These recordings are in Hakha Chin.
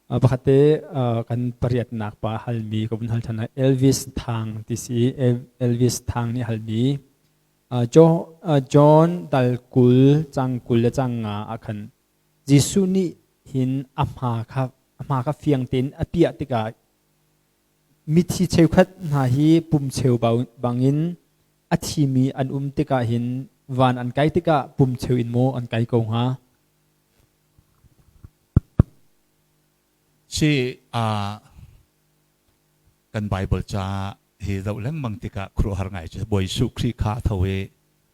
Pakhat te kan pariatnak pa halmi ka vun hal than Elvis Thang ti si Elvis Thang nih halmi John dal 20 cang 20 le cang nga ah khan Jesuh nih hin a hma kha a hma kha fiang tein a piah tikah mithi cheukhat hna hi pum cheu bangin a thimi an um tikah hin van an kai tikah pum cheu in maw an kai ko hnga? Si kan Bible ca hi zoh lengmang tikah khuaruahhar ngai cu Bawi Jesuh Khrih kha a tho i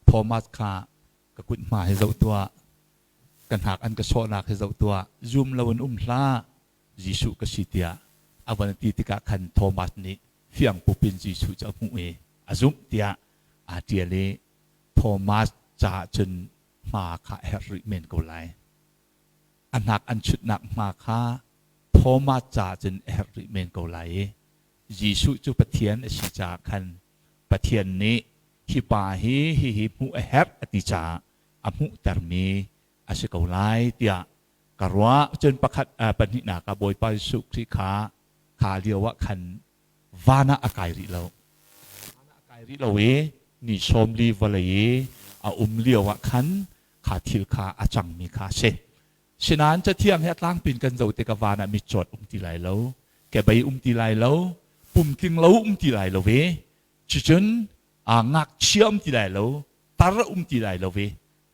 Thomas kha ka kut hma hi zoh tuah, ka hnak an ka sawhnak hi zoh tuah, zum lo in um hlah, Jesuh ka si tiah a van ti tikah khan Thomas nih fiang pup in Jesuh cu a hmuh i a zumh tiah aa ṭial i Thomas caah cun hma kha a herh rih men ko lai. A hnak an chutnak hma kha Thomas caah cun a herh rih men ko lai i Jesuh cu Pathian a si caah khan Pathian nih hi pa hi hihi hmuh a herh a ti caah a hmuhtermi a si ko lai tiah ka ruah. Cun pakhat pahnihnak ah Bawipa Jesuh Khrih kha kha lio ah khan van ah a kai rih lo. Van ah a kai rih lo i ni 40 vawlei i a um lio ah khan kha thil kha a cangmi kha a si. Sinain Cathiang hi a tlangpi in kan zoh tikah van ah mitcawt um ti lai lo, kebei um ti lai lo, pumtling lo um ti lai lo i cucun ngakchia um ti lai lo, tar um ti lai lo i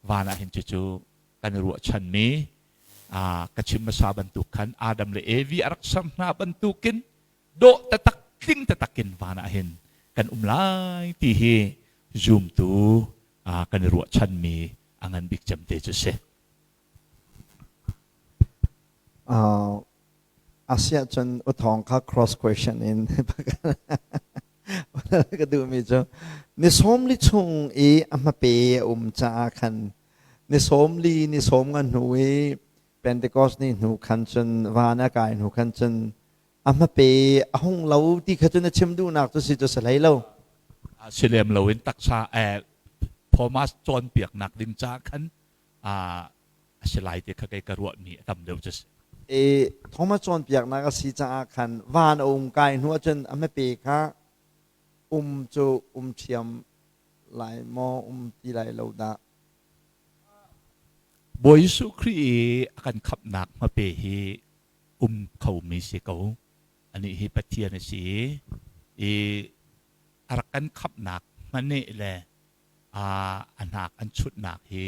van ah hin cucu kan i ruahchanmi ka chim hmasa bantuk khan Adam le Evi a rak ser hna bantukin dawh tatak tling tatak in van ah hin kan um lai ti hi zumtu kan i ruahchanmi a ngan bik cem te cu si. Asiah cun uthawng kha cross question in ka duhmi cu ni 40 chung i a hmape a um caah khan ni 40 ni 50 hnu i Pentecost ni hnu khan cun van a kai hnu khan cun a hmape a hung lo ti kha cu na chim duhnak cu si cu si hlei lo. Si lem loin taksa Thomas cawnpiaknak ding ca khan a si lai ti kha kei ka ruahmi a tam deuh cu si. E Thomas cawnpiaknak a si caah khan van a um kai hnu ahcun a hmape kha um cu um ṭhiam lai maw um ti lai lo dah. Bawi Jesuh Khrih i a kan khamhnak hmape hi um khomi si ko. Anih hi Pathian a si i a rak kan khamhnak hmaneh le a hnak an chutnak hi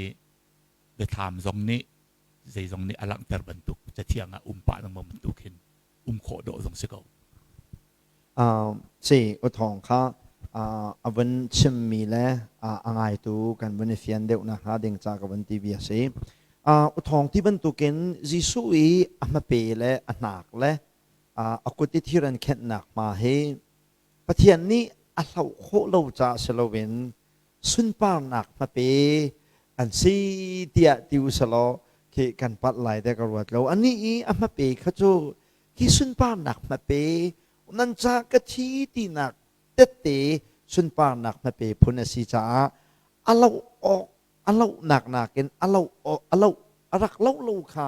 biathlam zong nih zeizong nih a langhter bantuk cathiang ah um pah lengmang bantuk hin um khawh dawh zong si ko. Si uthawng kha a vun chimmi le a ngaitu kan vun i fian deuh nakhnga ding ca ka vun ti bia si. Uthawng ti bantukin Jesuh i a hmape le a hnak le a kut i thir an khenhnak hma hi Pathian nih a hloh khawh lo caah si loin sunparnak hmape an si tiah ti u selaw khi kan palh lai te ka ruat lo. Anih i a hmape kha cu hi sunparnak hmape nan ca ka thi tinak tette sunparnak hmape phun a si caah a loh awk a lohnak nakin a loh a loh a rak loh lo kha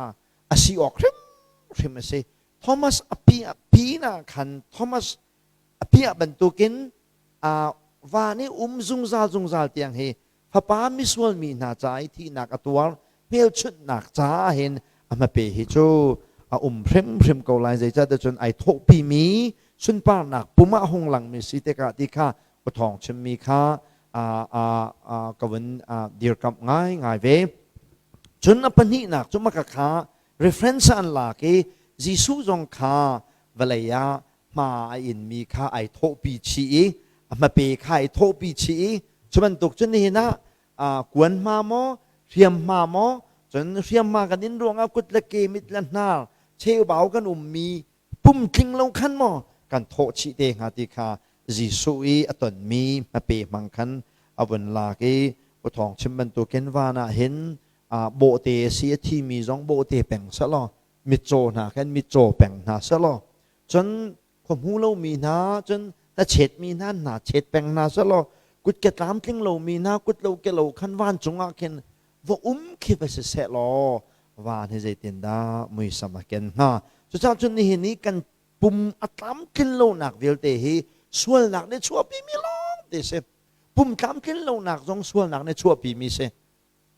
a si awk hrimhrim a si. Thomas a pi pi na khan Thomas a piah bantukin van i um zungzal zungzal tiang hi fapa misual mi hna ca i thihnak a tuar hmelchunhnak caah hin a hmape hi cu a um hrimhrim ko lai. Zeicahtiah cun ai thawhpimi sunparnak pum ah hung langmi si tikah ti kha uthawng chimmi kha ka vun dirkamh ngaingai ve. Cun a pahnihnak cu maka kha reference an lak i Jesuh zong kha vawlei ah hma a inmi kha ai thawhpi chih i a hmape kha ai thawhpi chih i cu bantuk cun nihin ah kuan hma maw, hriam hma maw, cun hriam hma kan in ruangah kut le ke, mit le hnar cheubau kan ummi pum tling lo khan maw kan thawh chih te hnga ti kha Jesuh i a tonmi hmape hmang khan a vun lak i uthawng chim bantukin van ah hin bawhte a si, a thimi zong bawhte peng selaw mitcaw hna khan mitcaw peng hna selaw cun khuahmu lomi hna cun hnachetmi hna hna chet peng hna selaw kutke tlamtling lomi hna kut lo ke lo khan vancung ah khin va um khi va si seh law van hi zeitindah muisam a ken hnga? Cucaah cun nihin i kan pum a tlamtlin lonak vialte hi sualnak nih chuahpimi lawng te si. Pum tlamtlin lonak zong sualnak nih chuahpimi si.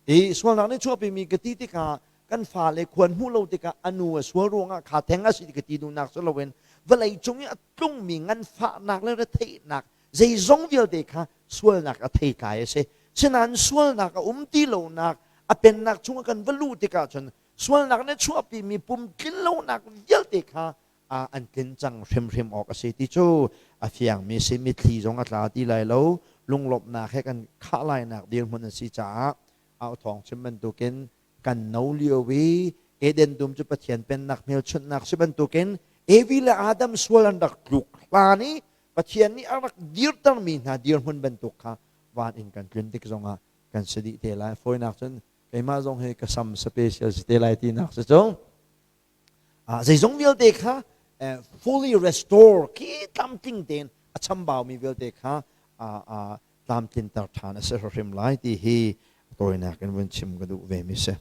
I sualnak nih chuahpimi ka ti tikah kan fale khuan hmuh lo tikah a nu a sual ruangah kha theng a si ka ti duhnak si loin vawlei cung i a tlungmi nganfahnak le retheihnak zeizong vialte kha sualnak a theitlai a si. Sinain sualnak a um ti lonak a pennak chungah kan va luh tikah cun sualnak nih chuahpimi pum tlinlonak vialte kha an tlin cang hrimhrim awk a si ti cu a fiangmi si. Mitthli zong a tla ti lai lo, lunglawmhnak he kan khah lainak dirhmun an si caah au thawng chim bantukin kan no lio i Eden dum cu Pathian pennak hmelchunhnak si bantukin Evi le Adam sual an rak tluk hlan i Pathian nih a rak dirtermi hna dirhmun bantuk kha van in kan tlun tik zongah kan si dih te lai. Fawinak cun keimah zong hi ka sam special si te lai tinak si cu. Zeizong vialte kha fully restore khi tlamtling tein a chambaumi vialte kha tlamtlinter ṭhan a si hrim lai ti hi tawinak in vun chim ka duh ve mi si.